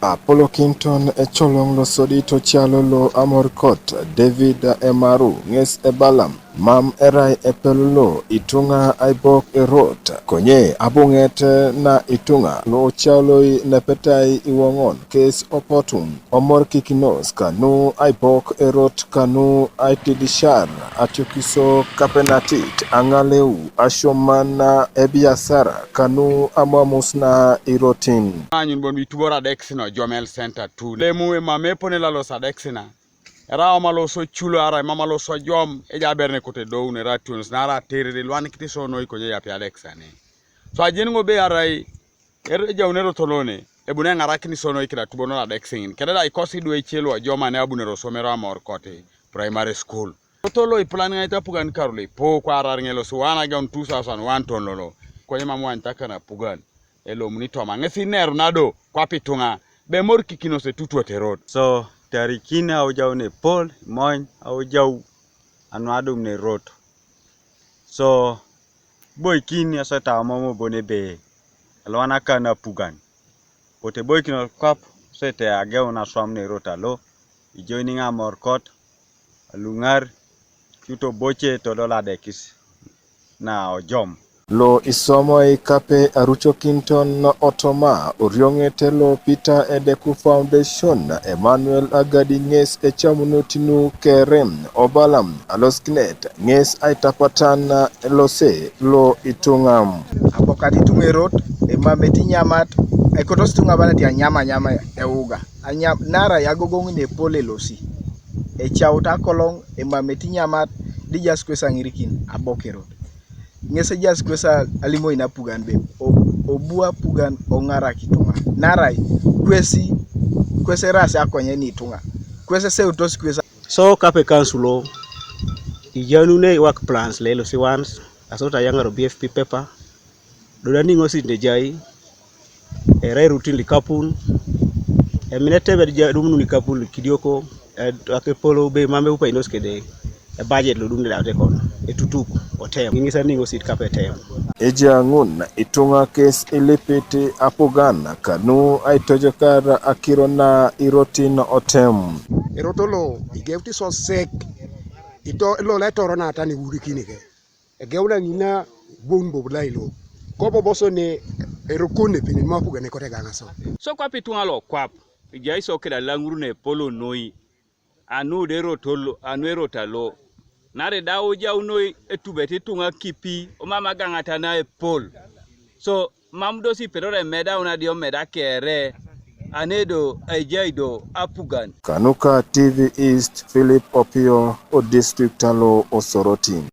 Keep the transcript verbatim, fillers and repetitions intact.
Apolo Kinton ecoloŋ losodit ocalo lo Amorkot, David Emaru ŋes ebalam, mam erai epelu lo ituŋa aibok erot, konye abuŋet na ituŋa lo ocaloi nepetai iwoŋon kes opotum omorkikinos kanu aibok erot kanu aitidishar atiokisok kapenatit aŋaleu asioman ebiasara kanu amamus na irotin. Anyun bon bitubor adekisina ojom el center tu lemu emam epone lalos adekisina. Era omalo so culo ara emam alo so jom eja berne kote dou nera tunes nara terere lwan kiti so noi konye yapi adekisane. So ajen ŋo be arai er ejaunero tolone ebune ŋarakini so noi kida tubono adekisiŋin kede da ikosi dwe ice lo ojom ane abunero somero amor kote primary school. Toto lo iplan ŋaita pugan karule po kwa arar ŋelo si wana gaun two thousand one ton lolo. Konye mam wanyita kana pugan elomuni toma ŋesi neru nado kwapi tuŋa be mor kikinos etutuot erot. So tarikin aujau ne pol mony aujau anu adum ne rot. So boikin asota momo bone be elwana kana pugan. Pote boikin kwap sete ageu na swam ne rot alo ijoini ŋa morkot aluŋar cuto boce todol adekis na ojom. Lo isomoi kape arucokinton otoma orioŋete lo Peter Edeku Foundation, Emmanuel Agadi ŋes ecamunut nu kere obalam alosikinet ŋes aitapatan lose lo ituŋa. Abokat ituŋa erot emameti nyamat ekotos ituŋa banati anyamanyama euga anyam nara yagogoŋ nepol elosi ecaut akoloŋ emameti nyamat dijaas kwesi aŋirikin abok erot. Ŋes ejaas kwesi alimoi napugan be obu apugan oŋarak ituŋa narai kwesi kwesi eraasi akonye ni ituŋa kwesi eseutos kwesi. So kape kansulo ijanunei work plans lelo siwans asot ayaŋar o B F P paper dodani ŋosit nejai erai rutin likapun emine tebet ja dumunun ikapun likidioko akepolo be mame upainos kede ebajet lodum dedaute kon etutuk otem ŋiŋisa niŋosit kapetem. Ejaŋun ituŋa kes ilipit apugan kanu aitojokar akiro na irotin otem. Eroto lo igeut isosek ito lolo etoro natan iwurikinike egeuna ŋina gwon bob lailo koboboso ne erokon nepenen mapugan ekote gaŋaso. So kwap ituŋa lo kwap ejai so keda laŋurun epolo noi anu de erot olo anu erot alo nare da ujau noi etubet ituŋa kipi omam agaŋata na epol. So mam dosi petor emedaun adio meda kere anedo ejai do apugan. Kanuka T V East, Philip Opio o district alo Osoroti.